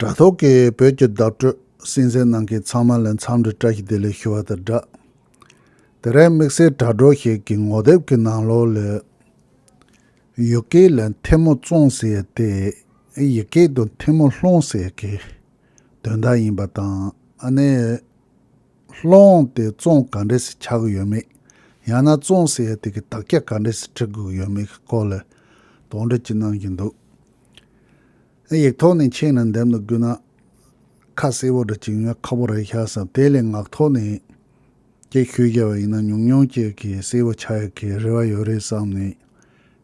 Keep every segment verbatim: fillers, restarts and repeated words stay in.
དྲ་ཐོག་གི་བོད་ཀྱི་བརྡ་སྤྲོད་གསན་གཟིགས་གནང་མཁན་ཚང་མ་ལ་འཚམས་འདྲི་བཀྲ་ཤིས་བདེ་ལེགས་ཞུ་བ་དང་སྦྲགས། དེ་རིང་དམིགས་བསལ་དྲ་གྲོགས་ཤིག་གིས་ངོ་དེབ་ཀྱི་ནང་ལོགས་ལ་ཡུལ་སྐད་ལ་ཐལ་མོ་བཙོང་ཟེར་ཡ་དེ་ཡི་གེ་དང་ཐལ་མོ་སློང་ཟེར་ཡ་གི་དོན་དག་ཡིན་པ་དང་། ཨ་ནི་སློང་དེ་བཙོང་ག་འདྲས་སེ་ཆགས་ཀྱི་ཡོད་མེད། ཡང་ན་བཙོང་ཟེར་ཡ་དེ་གི་དག་ཆ་ག་འདྲས་སེ་འབྲི་དགོས་ཀྱི་ཡོད་མེད་ཀྱི་སྐོར་ལ་དོགས་འདྲི་ཅིག་གནང་གི་འདུག། ཡིག་ཐོག་ནས་མཁྱེན་ནས་འདེམས་ནས་བསྐུར་ན་ཁ་གསལ་པོ་འདྲ་ཅིག་ཡོང་ཡ་ཁག་པོ་རེད་ཤག་བསམ། དེ་ལས་ངག་ཐོག་ནས་ཅིག་ཞུས་བཞག་པ་ཡིན་ན་ཉུང་ཉུང་ཅིག་གིས་གསལ་པོ་ཆགས་ཡ་གི་རེ་བ་ཡོད་རེད་བསམ་ནས་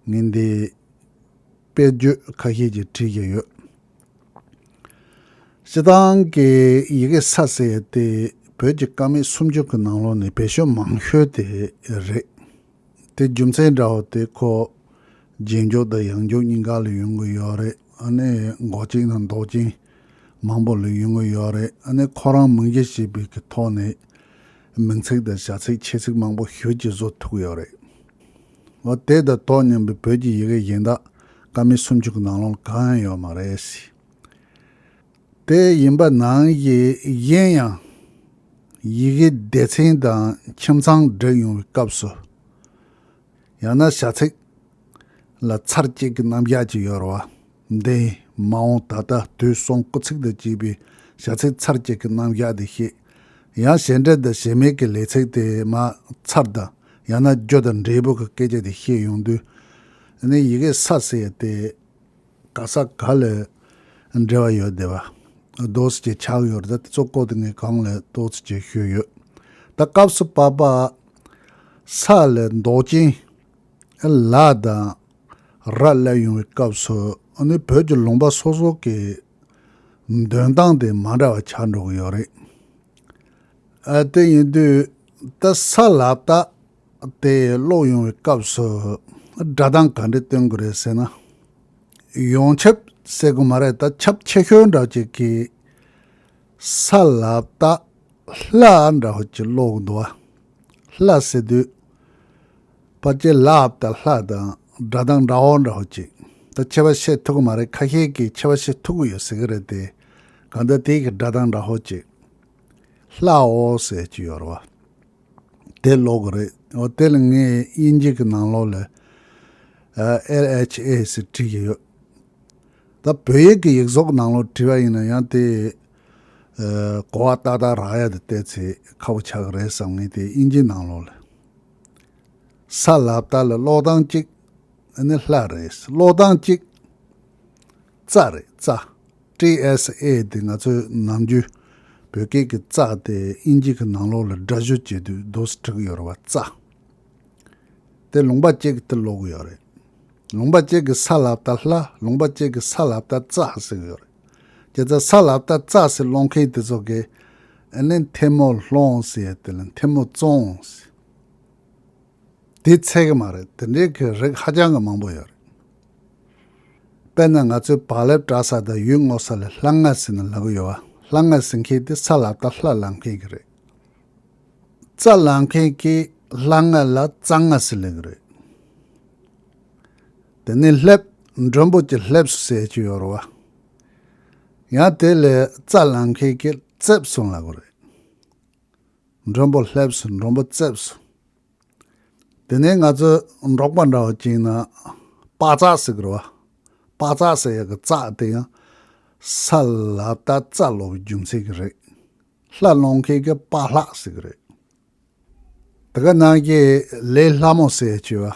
ངས་འདི་དཔེར་བརྗོད་ཁ་ཤས་ཅིག་བྲིས་བཞག་ཡོད། སྤྱིར་བཏང་གི་ཡི་གེ་ས་ཟེར་ཡ་དེ་བོད་ཀྱི་ཀ་མད་སུམ་ཅུ་གི་ནང་ལོགས་ནས་བེད་སྤྱོད་མང་ཤོས་དེ་རེད། དེ་རྒྱུ་མཚན་འདྲ་བོ་དེ་ཁོ་རྗེས་འཇུག་དང་ཡང་འཇུག་གཉིས་ཀ་ལ་ཡོང་གི་ཡོད་རེད། ཨ་ནི་འགོག་རྐྱེན་དང་འདོགས་རྐྱེན་མང་པོ་ལ་ཡོང་གི་ཡོད་རེད། ཨ་ནི་ཁོ་རང་མིང་གཞི་ཞེས་པའི་གི་ཐོག་ནས་མིང་ཚིག་དང་བྱ་ཚིག་ཆོས་ཚིག་མང་པོ་ཞེ་ཅིག་བཟོ་ཐུབ་ཀྱི་ཡོད་རེད། འོ་དེ་དང་དོ་མཉམ་པའི་བོད་ཀྱི་ཡི་གེ་གཞན་དག་ཀ་མད་སུམ་ཅུ་གི་ནང་ལོགས་གང་ཡང་ཡོད་མ་རེད། དེ་ཡིན་པ་ནང་བཞིན་ཡིན་ཡང་ཡི་གེ་སྡེ་ཚན་དང་ཁྱིམ་ཚང་བསྒྲིགས་ཡོང་བའི་སྐབས་སུ། ཡང་ན་བྱ་ཚིག་ལ་ཚར་གཅིག་གི་རྣམ་གཞག་ཅིག་ཡོད་རེད་བ། འདི་མ་འོངས་ད་ལྟ་དུས་གསུམ་སྐུལ་ཚིག་དང་བཅས་པའི་བྱ་ཚིག་ཚར་གཅིག་གི་རྣམ་གཞག་དེ་བཤད། ཡང་གཞན་འབྲེལ་དང་གཞན་མེད་ཀྱི་ལས་ཚིག་དེ་མ་ཚར་དང་ཡང་ན་རྒྱུ་དང་འབྲས་བུ་གི་སྐད་ཆ་དེ་བཤད་ཡོང་དུས། ཨ་ནི་ཡི་གེ་ས་ཟེར་ཡ་དེ་ག་ས་ག་ལ་འབྲེལ་བ་ཡོད་བསྡད་པ་འདུག་སེ་ཅིག་ཆགས་ཡོད་རེད། ད་དེ་ཚོ་སྐོར་དེ་ངས་གོང་ལ་ཏོག་ཙམ་ཅིག་ཞུས་ཡོད། ད་སྐབས་སུ་བབ་པ་ས་ལ་འདོགས་ཅན་ལ་དང་ར་སླེབས་ཡོང་བའི་སྐབས་སུ་ཨ་ནི་བོད་ཀྱི་ལུང་པ་སོ་སོ་གི་འདོན་སྟངས་དེ་མ་འདྲ་བ་ཆགས་འགྲོ་གི་ཡོད་རེད། ཨ་དེ་ཡིན་དུས་ད་ས་ལ་བཏགས་དེ་ཀློག་ཡོང་བའི་སྐབས་སུ་སྒྲ་གདངས་ག་འདྲ་སྟོན་དགོས་རེད་ཟེར་ན། ཡོངས་ཁྱབ་ཟེར་དགོས་མ་རེད། ད་ཁྱབ་ཆེ་ཤོས་འདྲ་བོ་ཅིག་གིས་ས་ལ་བཏགས་ལྷ་འདྲ་བོ་ཅིག་ཀློག་གི་འདུག་བ། ལྷ་ཟེར་དུས་ཕལ་ཆེར་ལ་བཏགས་ལྷ་དང་སྒྲ་གདངས་འདྲ་བོ་འདྲ་བོ་ཅིག། ད་ཁྱད་པར་བཤད་ཐུབ་ཀྱི་མ་རེད། ཁ་ཤས་ཀྱིས་ཁྱད་པར་བཤད་ཐུབ་ཀྱི་ཡོད་ཟེར་གྱི་རེད་དེ། གང་ལྟར་དེ་གི་སྒྲ་གདངས་འདྲ་བོ་ཅིག། ལྷའོ་ཟེར་གྱི་ཡོད་རེད་བ། དེ་ཀློག་གི་རེད། འོ་དེ་ལ་ངས་དབྱིན་ཇི་གི་ནང་ལོགས་ལ་ཨ་ཨེལ་ཨེཆ་ཨེ་ཟེར་བྲིས་ཀྱི་ཡོད། ད་བོད་ཡིག་གི་ཡིག་གཟུགས་ནང་ལོགས་བྲིས་པ་ཡིན་ན་ཡང་དེ་ཨ་གོ་བ་ཏག་ཏག་རག་ཡ་དེ་བལྟས་ཚེ་ཁག་པོ་ཆགས་ཀྱི་རེད་བསམ། ངས་དེ་དབྱིན་ཇི་ནང་ལོགས་ལ་ས་ལ་བཏགས་ལ་ཀློག་སྟངས་གཅིག། ཨ་ནི་ལྷ་རེད། ཀློག་སྟངས་གཅིག། ཙ་རེད། ཙ། ཏི་ཨེས་ཨེ་དེ་ང་ཚོའི་ནམ་རྒྱུན་བོད་སྐད་ཀྱི་ཙ་དེ་དབྱིན་ཇི་གི་ནང་ལོགས་ལ་སྒྲ་སྒྱུར་བྱེད་དུས་འདུག་སེ་འབྲི་གི་ཡོད་རེད་བ། ཙ། དེ་ལུང་པ་གཅིག་གིས་དེ་ཀློག་གི་ཡོད་རེད། ལུང་པ་གཅིག་གིས་ས་ལ་བཏགས་ལྷ། ལུང་པ་གཅིག་གིས་ས་ལ་བཏགས་ཙ་ཟེར་གི་ཡོད་རེད། བྱས་ཙང་ས་ལ་བཏགས་ཙ་ཟེར་ཀློག་མཁན་དེ་ཚོ་གིས་ཨ་ནི་ཐལ་མོ་སློང་ཟེར་ཡ་དེ་ལ་ཐལ་མོ་བཙོང་ཟེར། དེ་ཚད་ཀྱི་མ་རེད། དེ་འདྲའི་གི་རིགས་ཧ་ཅང་གི་མང་པོ་ཡོད་རེད། དཔེར་ན་ང་ཚོའི་བག་ལེབ་བྲེག་ས་དང་ཡུལ་སྔོག་ས་ལ་སླ་ང་ཟེར་ནས་ལབ་ཀྱི་ཡོད་བ། སླ་ང་ཟེར་མཁན་དེ་ས་ལ་བཏགས་སླ་ལབ་མཁན་གྱི་རེད། ཙ་ལབ་མཁན་གྱིས་སླ་ང་ལ་ཙ་ང་ཟེར་ལབ་ཀྱི་རེད། དེ་ནས་སླེབས། མགྲོན་པོ་གྱིས་སླེབས་སོང་ཟེར་གྱི་ཡོད་རེད་བ། ཡང་དེ་ལ་ཙ་ལབ་མཁན་གྱིས་ཙེབ་སོང་ལབ་ཀྱི་རེད། མགྲོན་པོ་སླེབས་སོང་། མགྲོན་པོ་ཙེབ་སོང་། དེ་ནས་ང་ཚོ་འབྲོག་པ་འདྲ་བོ་ཅིག་ན་པ་ཙག་ཟེར་གི་རེད་བ། པ་ཙག་ཟེར་ཡག་གི་ཙག་དེ་ཡང་ས་ལ་བཏགས་ཙ་ལབ་པའི་རྒྱུ་མཚན་གྱིས་རེད། ལྷ་ཀློག་མཁན་གྱིས་པ་ལྷ་ཟེར་གི་རེད། དེ་ག་ནང་བཞིན་ལས་སླ་མོ་ཟེར་གྱི་བ།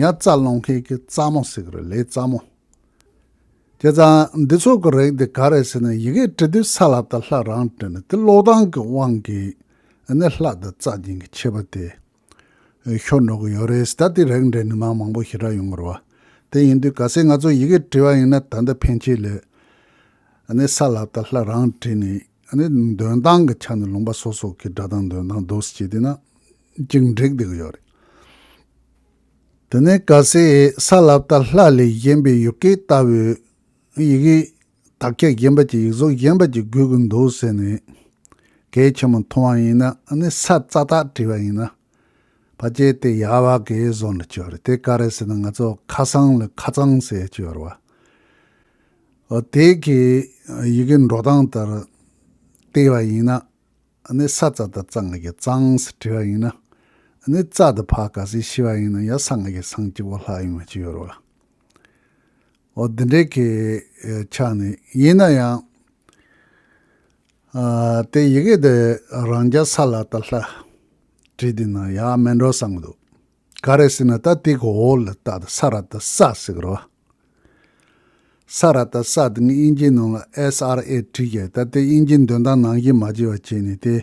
ཡང་ཙ་ཀློག་མཁན་གྱིས་ཙ་མོ་ཟེར་གི་རེད། ལས་ཙ་མོ། བྱས་ཙང་འདི་ཚོ་གི་རིགས་དེ་ག་རེ་ཟེར་ན་ཡི་གེ་འབྲི་དུས་ས་ལ་བཏགས་ལྷ་རང་བྲིས་ནས་དེ་ཀློག་སྟངས་ཀྱི་དབང་གིས་ཨ་ནི་ལྷ་དང་ཙ་གཉིས་ཀྱི་ཁྱད་པར་དེ་ཤོར་འགྲོ་གི་ཡོད་རེད། ད་དེ་རིགས་འགྲེ་ནས་མང་མང་པོ་ཞེ་དྲག་ཡོང་གི་རེད་བ། དེ་ཡིན་དུས་གལ་སྲིད་ང་ཚོ་ཡི་གེ་འབྲི་བ་ཡིན་ན་ད་ལྟ་ཕན་ཆད་ལས་ཨ་ནི་ས་ལ་བཏགས་ལྷ་རང་བྲིས་ནས་ཨ་ནི་འདོན་སྟངས་ཀྱི་ཆ་ནས་ལུང་པ་སོ་སོ་གི་སྒྲ་གདངས་འདོན་སྟངས་འདུག་སེ་བྱས་བསྡད་ན་ཅིག་འགྲིག་བསྡད་ཀྱི་ཡོད་རེད། དེ་ནས་གལ་སྲིད་ས་ལ་བཏགས་ལྷ་ལས་གཞན་པའི་ཡུལ་སྐད་ལྟ་བུའི་ཡི་གེ་དག་ཆ་གཞན་པ་ཅིག་ཡིག་གཟུགས་གཞན་པ་ཅིག་དགོས་ཀྱི་འདུག་ཟེར་ནས་གལ་ཆེན་པོ་མཐོང་བ་ཡིན་ན་ཨ་ནི་ས་ཙ་བཏགས་བྲིས་པ་ཡིན་ན་ཕལ་ཆེར་དེ་ཡག་པ་གི་བཟོ་འདྲ་ཅིག་ཡོད་རེད། དེ་ག་རེ་ཟེར་ན་ང་ཚོ་ཁ་སང་ལ་ཁ་ཚང་ཟེར་ཅིག་ཡོད་རེད་བ། ཨོ་དེ་གི་ཡི་གེ་འགྲོ་སྟངས་ལྟར་བལྟས་པ་ཡིན་ན། ཨ་ནི་ས་ཙ་ད་ཙ་ང་གི་གཙང་ཟེར་བྲིས་པ་ཡིན་ན། ཨ་ནི་ཙ་དེ་ཕར་ག་ཟེར་ཤི་བ་ཡིན་ན་ཡ་ས་ང་གི་སང་གཅིག་པོ་ལྷག་ཡོང་བ་ཅིག་ཡོད་རེད་བ། ཨོ་འདི་འདྲའི་གི་ཆ་ནས་ཡིན་ན་ཡང་། ཨ་དེ་ཡི་གེ་དེ་རང་རྒྱལ་ས་ལ་ད་ལྷ་བྲིས་དེ་ན་ཡ་མེད་འགྲོ་བསམ་གི་འདུག་ག་རེ་ཟེར་ན་ད་དེ་གི་འོག་ལ་ད་ས་ར་ད་ས་ཟེར་གི་རེད་བ། ས་ར་ད་ས་དེ་ནི་དབྱིན་ཇིའི་ནང་ལ་ཨེས་ཨར་ཨེ་བྲིས་ཀྱི་ད་དེ་དབྱིན་ཇིའི་འདོན་སྟངས་ནང་བཞིན་མ་བྱས་པ་བྱས་ནས་དེ་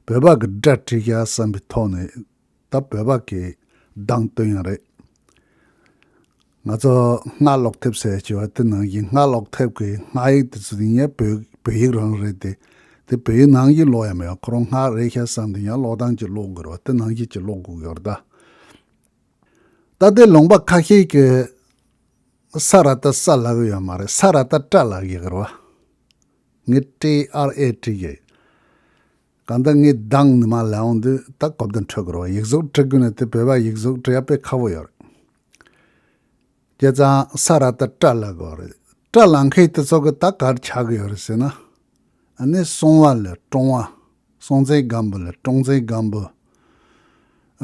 བོད་པ་གི་སྒྲ་བྲིས་ཀྱི་བསམ་པའི་ཐོག་ནས་ད་བོད་པ་གི་གདངས་སྟོན་ཡང་རེད། ང་ཚོ་སྔགས་ཀློག་དེབ་ཟེར་བྱས་པ་དེ་ནང་བཞིན་སྔགས་ཀློག་དེབ་ཀྱི་སྔགས་ཡིག་དེ་ཚོ་དེ་ཡང་བོད་བོད་ཡིག་རང་རེད་དེ། དེ་བོད་ཡིག་ནང་བཞིན་ཀློག་ཡ་མེད་པ་ཁོ་རང་སྔགས་རེད་ཤག་བསམ་དེ་ཡང་ཀློག་སྟངས་ཀྱི་ཀློག་དགོས་རེད་བ་དེ་ནང་བཞིན་གྱི་ཀློག་དགོས་ཀྱི་ཡོད་རེད་ད། ད་ལྟའི་ལུང་པ་ཁ་ཤས་ཀྱིས་ས་ར་ཏ་ས་ལབ་ཀྱི་ཡོད་མ་རེད། ས་ར་ཏ་ཏྲ་ལབ་ཀྱི་ཡོད་རེད་བ། ངས་ཏྲེ་ཨར་ཨེ་བྲིས་ཀྱི། གང་ལྟར་ངས་གདངས་ནི་མ་ལབ་འོང་དུས་ད་གོ་བརྡ་འཕྲོད་ཀྱི་རེད་བ། ཡིག་གཟུགས་འབྲི་དགོས་ན་དེ་བོད་པ་ཡིག་གཟུགས་འབྲི་ཡ་དཔེ་ཁག་པོ་ཡོད་རེད། བྱས་ཙང་ས་ར་ཏ་ཏྲ་ལབ་དགོས་རེད། ཏྲ་ལབ་མཁན་དེ་ཚོ་གི་ད་ག་རེ་ཆགས་ཀྱི་ཡོད་རེད་ཟེར་ན། ཨ་ནི་སྲུང་བ་ལས་སྲུང་བ། སྲོང་བཙན་སྒམ་པོ་ལས་སྲོང་བཙན་སྒམ་པོ།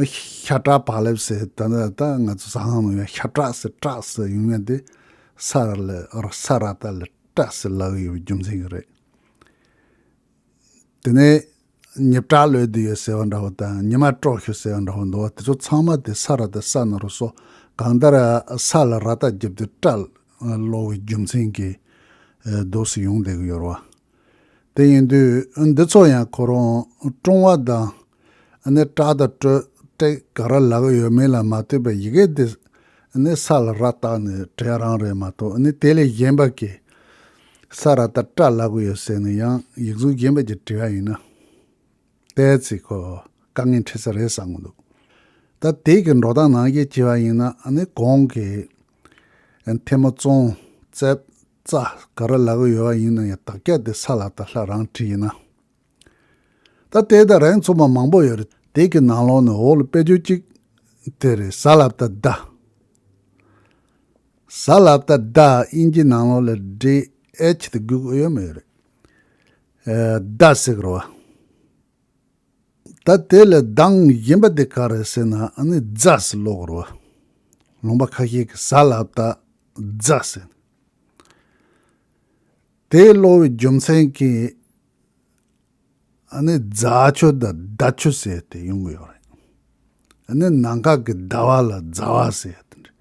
ཤ་ཁྲག་བག་ལེབ་ཟེར་ད་ནི་ད་ང་ཚོ་ཟ་ཁང་ནང་ཡང་ཤ་ཁྲག་ཟེར་ཁྲག་ཟེར་ཡོང་ཡ་དེ་ས་ར་ལས་ས་ར་ཏ་ལས་ཁྲག་ཟེར་ལབ་ཡོད་པའི་རྒྱུ་མཚན་གྱིས་རེད། དེ་ནས་ཉེ་བྲག་ལོས་དུ་ཡོད་ཟེར་བ་འདྲ་བོ་དང་ཉི་མ་དཀྲོག་ཤོག་ཟེར་བ་འདྲ་བོ་འདུག་བ། དེ་ཚོ་ཚང་མ་དེ་ས་ར་ཏ་ས་ན་རུ་སོ་གང་ལྟར་ས་ལ་ར་ཏ་བརྒྱབ་དུས་ཏྲ་ལོག་པའི་རྒྱུ་མཚན་གྱིས་འདུག་སེ་ཡོང་བསྡད་ཀྱི་ཡོད་རེད་བ། དེ་ཡིན་དུས་འདི་ཚོ་ཡང་ཁོ་རང་ཀྲུང་བ་དང་ཨ་ནི་ཏྲ་དང་ཏྲ་ཏྲ་ག་རེ་ལབ་ཀྱི་ཡོད་མེད་ལ་མ་ལྟོས་པར་ཡི་གེ་འདི་ཨ་ནི་ས་ལ་ར་བཏགས་ནས་བྲིས་རང་རེད་མ་གཏོགས། ཨ་ནི་དེ་ལས་གཞན་པ་གི་ས་ར་ཏ་ཏྲ་ལབ་ཀྱི་ཡོད་ཟེར་ནས་ཡང་ཡིག་གཟུགས་གཞན་པ་གྱིས་བྲིས་པ་ཡིན་ན་ཏོག་ཙམ་ཁོ་དཀའ་ངལ་འཕྲད་ས་རེད་བསམ་གྱི་འདུག་ད་དེ་གི་འགྲོ་སྟངས་ནང་བཞིན་བྱས་པ་ཡིན་ན་ཨ་ནི་གོང་གི་ཐལ་མོ་བཙོང་རྩེབ་རྩ་ག་རེ་ལབ་ཀྱི་ཡོད་པ་ཡིན་ན་ཡང་དག་ཆ་དེ་ས་ལ་ཏ་ལྷ་རང་བྲིས་ཡིན་ན། ད་དེ་ད་རང་ཚོ་མ་མང་པོ་ཡོད་རེད། དེ་གི་ནང་ལོགས་ནས་འོག་ལ་དཔེ་བརྗོད་གཅིག་དེ་རེད། ས་ལ་ཏ་ད། ས་ལ་ཏ་ད་དབྱིན་ཇི་ནང་ལོགས་ལ་ཌི་ཨེཆ་དེ་དགོས་ཀྱི་ཡོད་མེད་རེད། ཨ་ད་ཟེར་གི་རེད་བ། ད་དེ་ལ་གདངས་གཞན་པ་དེ་ག་རེ་ཟེར་ན་ཨ་ནི་ཛ་ཟེར་ཀློག་རེད་བ། ལུང་པ་ཁ་ཤས་ཀྱིས་ས་ལ་ཏ་ཛ་ཟེར། དེ་ཀློག་པའི་རྒྱུ་མཚན་གྱིས་ཨ་ནི་ཛ་ཆུ་དང་ཟླ་ཆུ་ཟེར་དེ་ཡོང་གི་ཡོད་རེད། ཨ་ནི་ནམ་མཁའ་གི་ཟླ་བ་ལ་ཟླ་བ་ཟེར་དེ་འདྲ།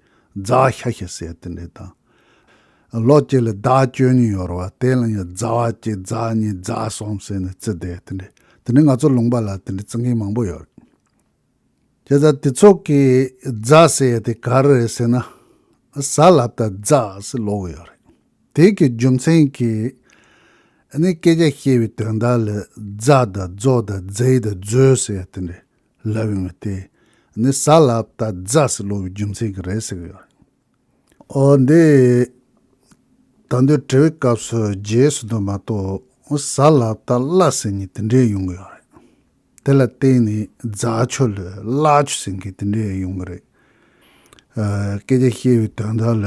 ཟླ་བ་ཤ་ཤ་ཟེར་དེ་འདྲ་དང་། ལོ་གཅིག་ལ་ཟླ་བ་བཅུ་གཉིས་ཡོད་རེད་བ། དེ་ལ་ཡང་ཟླ་བ་གཅིག་ཟླ་གཉིས་ཟླ་གསུམ་ཟེར་ནས་བརྩི་བསྡད་དེ་འདྲ། དེ་ནི་ང་ཚོ་ལུང་པ་ལ་དེ་འདྲ་བརྩི་མཁན་མང་པོ་ཡོད་རེད། བྱས་ཙང་དེ་ཚོ་གིས་ཛ་ཟེར་ཡ་དེ་ག་རེ་རེད་ཟེར་ན། ཟ་ལ་ཏ་ཛ་ཟེར་ཀློག་གི་ཡོད་རེད། དེ་གི་རྒྱུ་མཚན་གྱིས་ཨ་ནི་སྐད་ཆ་བཤད་པའི་དོན་དག་ལ་ཛ་དང་ཛོ་དང་ཛེ་དང་ཛོ་ཟེར་ཡ་དེ་འདྲ་ལབ་ཡོང་བ་དེ་ཨ་ནི་ཟ་ལ་ཏ་ཛ་ཟེར་ཀློག་པའི་རྒྱུ་མཚན་གྱིས་རེད་ཟེར་གི་ཡོད་རེད། ཨོ་འདི། ད་འདོད་བྲི་བའི་སྐབས་སུ་རྗེས་སུ་འདོད་མ་གཏོགས་ཟ་ལ་ཏ་ལ་ཟེར་མཁན་དེ་འདྲས་ཡོང་གི་ཡོད་རེད། དེ་ལ་བརྟེན་ནས་ཛ་ཆུ་ལ་ལ་ཆུ་ཟེར་མཁན་དེ་འདྲས་ཡོང་གི་རེད། ཨ་སྐད་ཆ་བཤད་པའི་དོན་དག་ལ་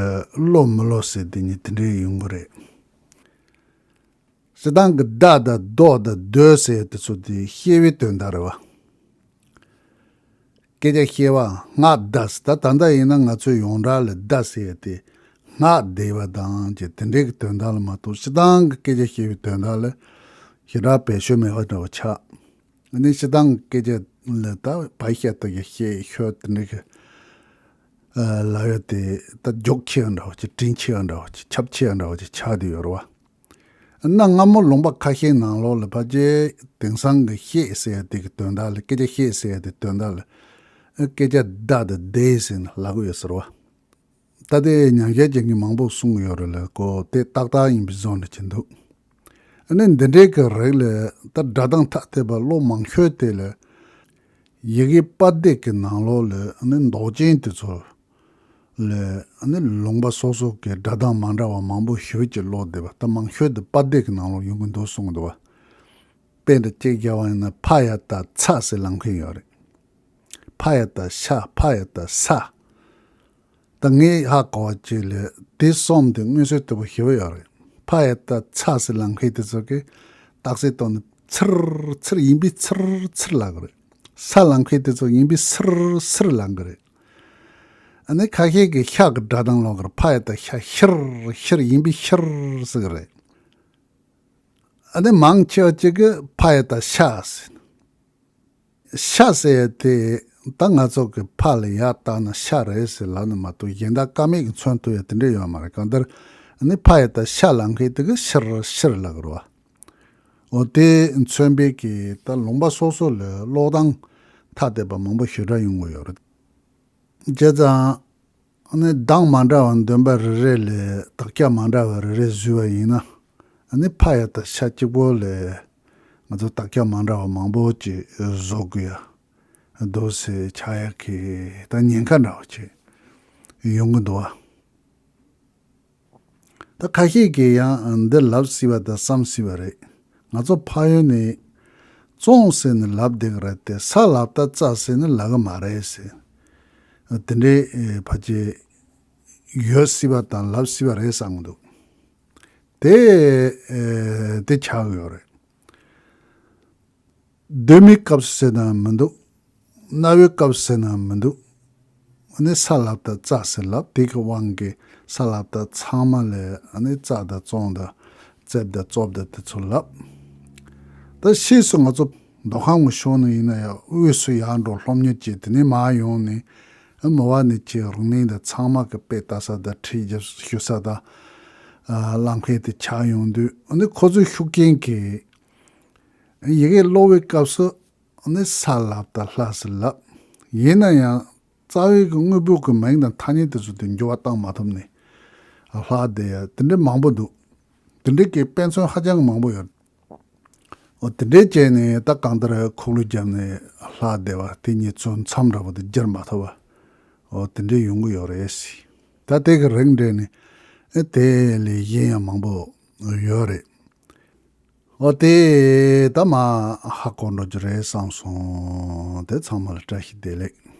ལོ་མི་ལོ་ཟེར་དེ་ཉིད་དེ་འདྲས་ཡོང་གི་རེད། སྤྱིར་བཏང་གི་ད་དང་དོ་དང་དོ་ཟེར་དེ་ཚོ་དེ་བཤད་པའི་དོན་དག་རེད་བ། སྐད་ཆ་བཤད་པ་སྔགས་བཟླས། ད་ད་ལྟ་ཡིན་ན་ང་ཚོས་ཡོངས་གྲགས་ལ་བཟླས་ཟེར་ཡ་དེ་སྔགས་བཟླས་པ་དང་ཅིག་དེ་འདྲའི་གི་དོན་དག་ལ་མ་གཏོགས་སྤྱིར་བཏང་གི་སྐད་ཆ་བཤད་པའི་དོན་དག་ལ་ཞེ་དྲག་བེད་སྤྱོད་མེད་པ་འདྲ་བོ་ཆགས། ཨ་ནི་སྤྱིར་བཏང་གི་སྐད་ཆ་ལ་ད་བ་བཤད་ད་ཡ་བཤད་ཤོད་དེ་འདྲའི་གི་ལབ་ཡ་དེ་ད་རྒྱུགས་ཆེ་བ་འདྲ་བོ་ཅིག་དྲིན་ཆེ་བ་འདྲ་བོ་ཅིག་ཁྱབ་ཆེ་བ་འདྲ་བོ་ཅིག་ཆགས་བསྡད་ཡོད་རེད་བ། གནའ་སྔ་མོ་ལུང་པ་ཁ་ཤས་ནང་ལོགས་ལ་ཕལ་ཆེར་དེང་སང་གི་བཤད་ཟེར་ཡ་དེ་གི་དོན་དག་ལ་སྐད་ཆ་བཤད་ཟེར་ཡ་དེ་དོན་དག་ལ་སྐད་ཆ་བདའ་དང་བདེ་ཟེར་ནས་ལབ་ཀྱི་ཡོད་ཟེར་བ། ད་དེ་ཉམས་ཞིབ་བྱེད་མཁན་མང་པོ་གསུང་གི་ཡོད་རེད་ལ་ཁོ་དེ་ཏག་ཏག་ཡིན་པའི་བཟོ་འདྲ་ཅིག་འདུག་ཨ་ནི་འདི་འདྲའི་གི་རིགས་ལ་ད་སྒྲ་གདངས་ཐ་དད་པ་ལོ་མང་ཤོས་དེ་ལ་ཡི་གེ་པར་སྡེབ་ཀྱི་ནང་ལོགས་ལ་ཨ་ནི་མདོག་ཅན་དེ་ཚོ་ལས་ཨ་ནི་ལུང་པ་སོ་སོ་གི་སྒྲ་གདངས་མ་འདྲ་བ་མང་པོ་ཞེ་པོ་ཅིག་ཀློག་བསྡད་པ། ད་མང་ཤོས་དེ་པར་སྡེབ་ཀྱི་ནང་ལོགས་ཡོང་གི་འདུག་གསུང་གི་འདུག་བ། དཔེ་འདྲ་གཅིག་རྒྱག་པ་ཡིན་ན་ཕ་ཡ་བཏགས་ཚ་ཟེར་ལབ་མཁན་ཡོད་རེད། ཕ་ཡ་བཏགས་ཤ། ཕ་ཡ་བཏགས་ས། ད་ངས་ཧ་གོ་བ་ཅིག་ལས་དེ་གསུམ་དེ་མངོན་གསལ་དོད་པོ་ཞེ་པོ་ཡོད་རེད། ཕ་ཡ་བཏགས་ཚ་ཟེར་ལབ་མཁན་དེ་ཚོ་གིས་རྟགས་གསལ་བཏང་ནས་ཚིར་ཚིར་ཡིན་པས་ཚིར་ཚིར་ལབ་གི་རེད། ས་ལབ་མཁན་དེ་ཚོ་ཡིན་པས་སིར་སིར་ལབ་གི་རེད། ཨ་ནི་ཁ་ཤས་ཀྱིས་ཤ་གི་སྒྲ་གདངས་ལོག་གི་རེད། ཕ་ཡ་བཏགས་ཤ་ཤིར་ཤིར་ཡིན་པས་ཤིར་ཟེར་གི་རེད། ཨ་ནི་མང་ཆེ་བ་གཅིག་གིས་ཕ་ཡ་བཏགས་ཤ་ཟེར། ཤ་ཟེར་ཡ་དེ་ད་ང་ཚོ་གི་ཕ་ལ་ཡ་བཏགས་ན་ཤ་རེད་ཟེར་ལབ་ནི་མ་གཏོགས་གཞན་དག་ཀ་མད་ཀྱིས་མཚོན་ཐུབ་ཡ་དེ་འདྲ་ཡོད་མ་རེད། གང་ལྟར་ཨ་ནི་ཕ་ཡ་བཏགས་ཤ་ལབ་མཁན་དེ་གིས་ཤིར་ཤིར་ལབ་གི་རེད་བ། འོ་དེ་མཚོན་པའི་གི་ད་ལུང་པ་སོ་སོ་ལ་ཀློག་སྟངས་ཐ་དད་པ་མང་པོ་ཞེ་དྲག་ཡོང་གི་ཡོད་རེད། བྱས་ཙང་ཨ་ནི་གདངས་མ་འདྲ་བ་འདོན་པ་རེ་རེ་ལ་དག་ཆ་མ་འདྲ་བ་རེ་རེ་བཟོས་པ་ཡིན་ན། ཨ་ནི་ཕ་ཡ་བཏགས་ཤ་གཅིག་པོ་ལ་ང་ཚོ་དག་ཆ་མ་འདྲ་བ་མང་པོ་ཅིག་བཟོ་དགོས་ཡ་འདུག་ཟེར་ཆགས་ཡ་གི་ད་ཉེན་ཁ་འདྲ་བ་ཅིག་ཡོང་གི་འདུག་བ། ད་ཁ་ཤས་ཀྱིས་ཡང་འདི་ལབ་སྲིད་པ་དང་བསམ་སྲིད་པ་རེད། ང་ཚོ་ཕ་ཡུལ་ནས་བཙོང་ཟེར་ནས་ལབ་བསྡད་ཀྱི་རེད་དེ། ས་ལབ་ད་བཙའ་ཟེར་ནས་ལབ་གི་མ་རེད་ཟེར། དེ་འདྲའི་ཕལ་ཆེར་ཡོད་སྲིད་པ་དང་ལབ་སྲིད་པ་རེད་བསམ་གྱི་འདུག་དེ་དེ་ཆགས་ཀྱི་ཡོད་རེད། གདོད་མའི་སྐབས་སུ་ཟེར་ན་མི་འདུག་རྣ་བའི་སྐབས་སུ་ཟེར་ན་མི་འདུག་ཨ་ནི་ས་ལབ་ད་བཙའ་ཟེར་ལབ། དེ་གི་དབང་གིས་ས་ལབ་ད་ཚང་མ་ལ་ཨ་ནི་བཙའ་དང་བཙོང་དང་རྩེབ་དང་རྩོབ་དང་དེ་ཚོ་ལབ། ད་ཕྱིས་སུ་ང་ཚོ་མདོ་ཁམས་ཀྱི་ཕྱོགས་ནས་ཡིན་ན་ཡང་དབུས་སུ་ཡར་འགྲོ་སློབ་གཉེར་བྱས། དེ་ནས་མར་ཡོང་ནས་མི་བ་ནས་ཀྱི་རིག་གནས་དང་ཚང་མ་གི་དཔེ་ལྟ་ས་དང་ཁྲིད་རྒྱབ་ཞུ་ས་དང་ལམ་ཁའི་དེ་ཆགས་ཡོང་དུས། ཨ་ནི་ཁོ་ཚོའི་ཤུགས་རྐྱེན་གྱིས་ཡི་གེ་ཀློག་པའི་སྐབས་སུ་ནི་ས་ལབ་ད་ལྷ་ཟེར་ལབ། ཡིན་ན་ཡང་རྩ་བའི་གི་དངོས་པོ་གི་མིང་དང་ཐ་སྙད་དེ་ཚོ་དེ་འགྱུར་བ་བཏང་མ་ཐུབ་ནས་ལྷག་བསྡད་ཡ་དེ་འདྲ་མང་པོ་འདུག་དེ་འདྲའི་གི་དཔེ་མཚོན་ཧ་ཅང་མང་པོ་ཡོད། འོ་དེ་འདྲའི་བྱས་ནས་ད་གང་ལྟར་ཁུག་ལུ་བརྒྱབ་ནས་ལྷག་བསྡད་པ་དེ་གཉིས་ཚོ་མཚམས་འདྲ་པོ་དེ་སྒྱུར་མ་ཐུབ་པ། འོ་དེ་འདྲའི་ཡོང་གི་ཡོད་རེད་ཟེར། ད་དེ་གི་རིང་འབྲེལ་ནས་ཨེ་དེ་ལས་གཞན་ཡང་མང་པོ་ཡོད་རེད། འོ་དེ་ད་མར་ཧ་གོ་འགྲོ་རྒྱུ་རེད་བསམ་སོང་། དེ་ཚང་མ་ལ་བཀྲ་ཤིས་བདེ་ལེགས།